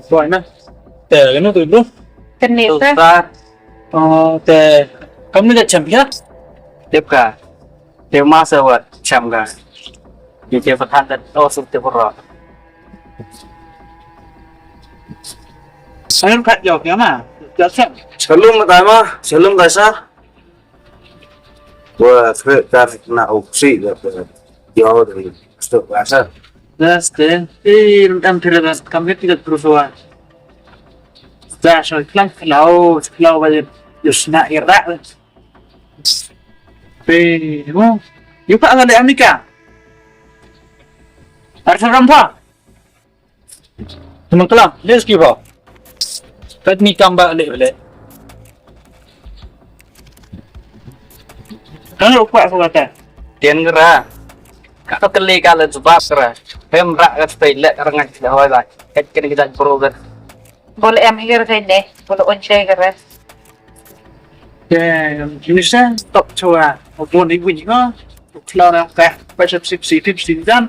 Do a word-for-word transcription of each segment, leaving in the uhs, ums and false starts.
Boy na. Te kano tu bro? Kane tu ta. Oh, te kam ni da champion? Tip ka. Te ma sa wat cham ka. Ni te pathan da oh su te bro. Ayun kat jauh ya ma. Jauh cham. Shalom ta ma. Shalom ta sa. Wa kre kar na u kri da. Yo da. Stop ka sa. That's the. Eh, am tira da kam ni tiga terus wa. Da so klang klau klau ba yo sna ira. Pe mo. Yo pa ga le Amerika. Ar sa ram pa. Teman kelam, let's give up. Kat ni kam ba leh leh. Kan lo kwah ko kata. Tian gera. Ka to kali ka le jubab gera. Pem rak ka stai leh ka rengai sida hoi bai. Kat kini kita pro kan. Bol em hier kai ne, bol on chai gera. Te minister tok chwa obon i win ko. Klau na ka pa sip sip sip sip dan.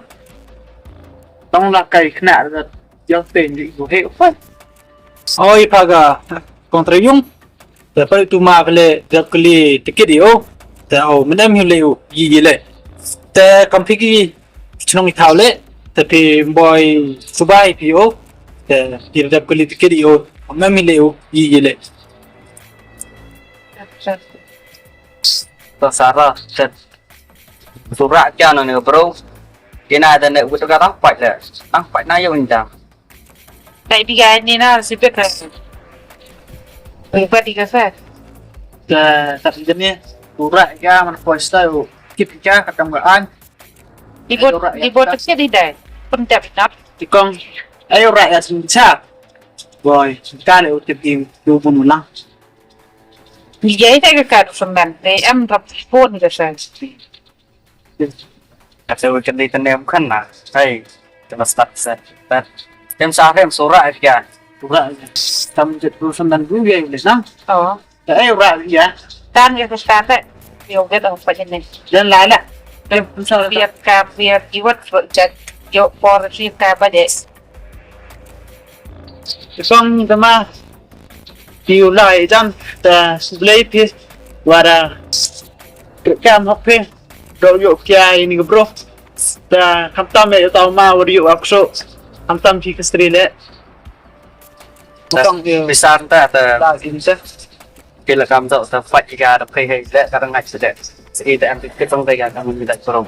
Tong la kai khna da. Yang te ni ko he ko. Oi pa ga kontra yung. Te pa tu ma le da kli tikit yo. Te o menem hi le u yi yi le. Te kam phi ki chnong i thaw le. Te phi boy subai phi o. Te phi da kli tikit yo. Menem hi le u yi yi le. To sara te sura kya no ne bro. Kina da ne wutu ka tang pat le. Tang pat na yo inda. Dai bi ga ni na si pet. Ui pet di ka sa. Ka tak ni sura kya man ko sta u. Kip kya ka tam ga an. Di bot di bot ke di dai. Pun tap tap. Di kong. Ayo ra ya sin cha. Boy, ka le u tip im tu bun ulang. Ni jai ta ka ka du sandan. Te am rap phone ka sa. Ka se weekend ni tane am khan na. Hai, kena start set. Tem sa hem sura ya. Sura. Tam jet du sandan du ya ni na. Oh. Te ayo ra ya. Tan ya ka start. Yo get ang pa ni. Dan la la. Tem sa. Biar ka biar iwat jet. Yo por si ka ba de. Song dama. Piu lai jan ta sublei pi wara kam hok pi do yo kia ini bro ta kam tam ya tau ma wara yo akso kam tam pi kestri le. Tong pisan ta ta. Pila kam tau ta pat ika da pai hai le ka rangai sede. Sede am pi ketong ta ya kam ni da bro.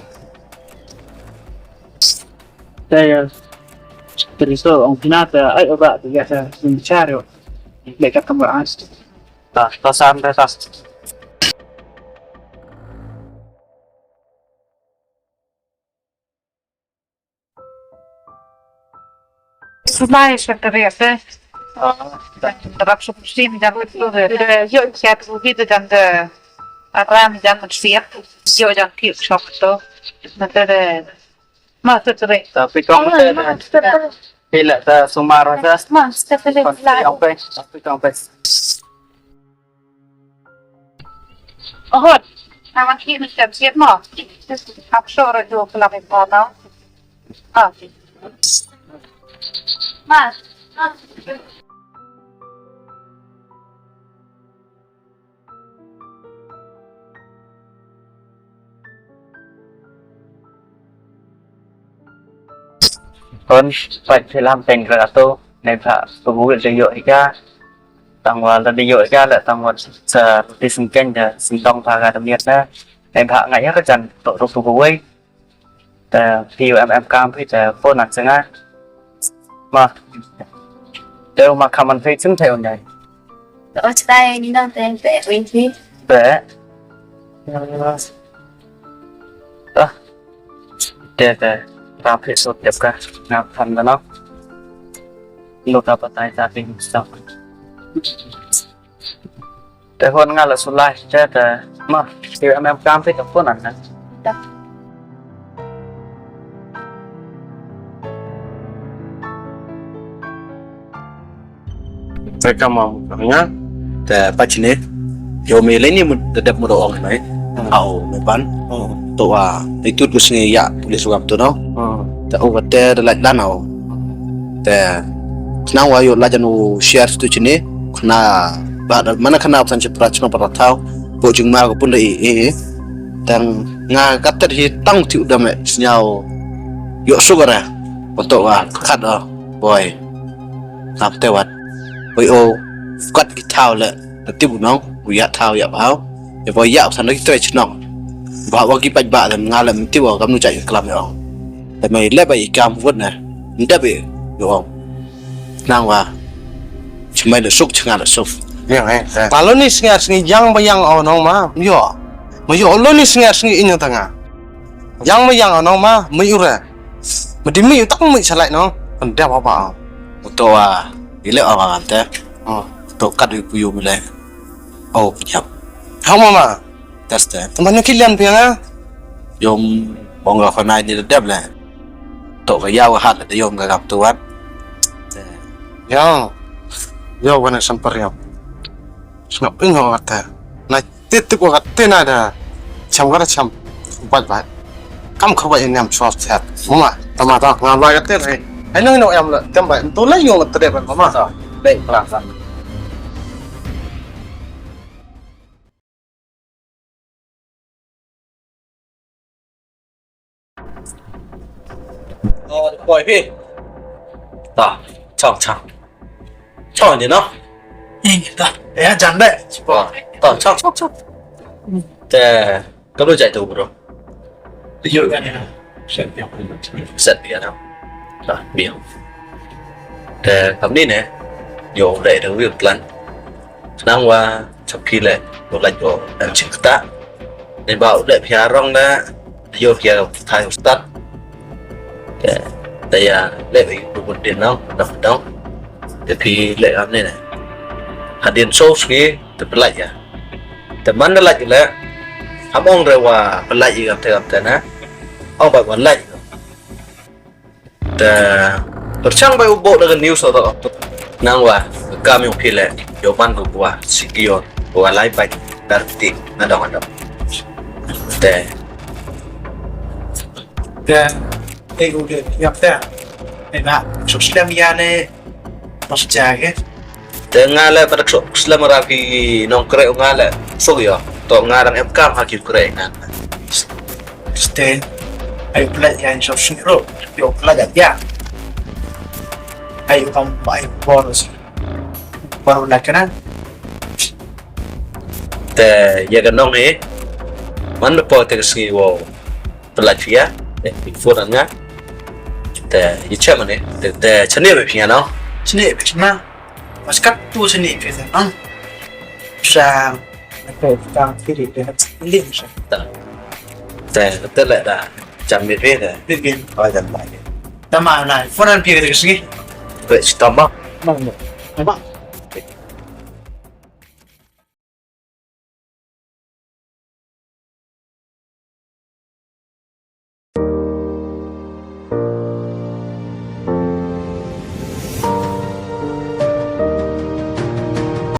Te, eh, Teriso ong pina te ai oba te ya sa sin charo. Le ka kamera as. Ta, ta san ta ta. Sulai sa terias eh. Terap sup sim dan itu de. Yo siat rugi de dan de. Aram dan siat. Yo dan ki shop to. Nanti de. Master Tere. Tapi kong te pila ta sumar ta. Master Tere. Tapi kong pe. Tapi kong pe. Ohot. Naman ki ni siap siap mo. Hap sore dua kelam mo no. Ah. Mas. Kon pat filam peng kra to ne pha tu bu de yo ika tang wal de yo ika le tang wal sa ti sengken de sentong pha ga de miet na ne pha ngai ya ka jan to to tu bu wei. Te phi em em kam phi te phone an sanga. Ma. Te ma kam an phi chim thai on dai. Te o chai ni na te te win phi. Te. Ah. Te te. Ra phi so te ka. Nga tham da no. Lo ta patai ta phi sa. Te hon nga la sulai te te ma ti em em kam te phone an na. Te ka ma nga te pa chine yo me le ni mu da dep mu do ong nai. Au me pan. To wa itu tu sini ya police wam tu no. Te o te da la dan au. Te nang wa ïoh la jan u share stu chini khana ba da mana khana psan chi pra chno pra thau bo jing ma ko pun da i i. Tang nga kat tet hi tang tiu da me sñiaw ïoh suk ra. Ko to wa kat o boy. Ngam te wat. Boy o kat ki thau le da tip u nong u ya thau ya bau. Ya boy ya psan da ki tre chnong. Ba wa ki paj ba da nga le mtiu wa kam nu chai klam ya ong. Te me le ba i kam wut na. Nda be yo ong. Nang wa. Chmai le suk chnga le suk. Yang eh. Palo ni sngi sngi yang ba yang o nong ma. Yo. Ma yo lo ni sngi sngi inyong tanga. Yang ma yang o nong ma, mi ure. Ma di mi u tak mi salai nong. Kan dia apa. Uto wa. Ile o wa te. Oh. To kat u puyu le. Oh, penyap. Hau mama. Teste. Teman ni kilian piang ah. Yom bong ga khonai ni dep le. To ga yaw hat le yom ga gam tuan. Yang. Yo wana sampar yang. Sngap ing ho kata. Na titik ko kata na da. Cham kata cham. Bat bat. Kam khabai nyam chwa chat. Mama, tama ta nga bai kata re. Ai nang no em la tem bai. Tu la yo kata dep mama. Dei pelan. Oi, phi. Ta, chang chang. Chang ni no. Ni ta. Ya jan de. Ta, chang chang chang. Te, ka lu jai tu bro. Yo ga ni. Set dia na. Ta, biang. Te, kam ni ne. Yo dai da wi plan. Nang wa chaphi le. Yo la yo. An chik ta. Ni ba u le phi arong da. Yo phi arong thai ustad. Te, te ya le ba yu bu din nong dong dong. Te phi le am ne ne. Hadien so swi te pelaj ya. Te man da laj le. Ham ong re wa pelaj i gam te gam te na. Ong ba wa laj. Te perchang ba u bo da news o to. Nang wa kam yung phi le. Yo man ko wa sikio wa lai ba. Dar ti na dong dong. Te Te te u de yap te. Te na suk slem ya ne pas jage. Te nga le pada ksok slem ra ki nong kre nga le. Sok yo. To nga dang em kam ha ki kre nga. Te ai pla ya ni suk sing ro. Yo pla ya ya. Ai kam ai bonus. Baru nak kena. Te ya ga nong e. Man po te sngi wo. Pelaj phi ya. Te info dan nga. Te i chem ne. Te te chane be phi ya no. Chane be chana. Mas kat tu chane be te no. Sa. Te ka kiri de lim sa. Te te le da. Cham be phi te. Be phi. Oi dan lai. Tama na. Phone an phi ke sngi. Be stamba. Mang. Mang.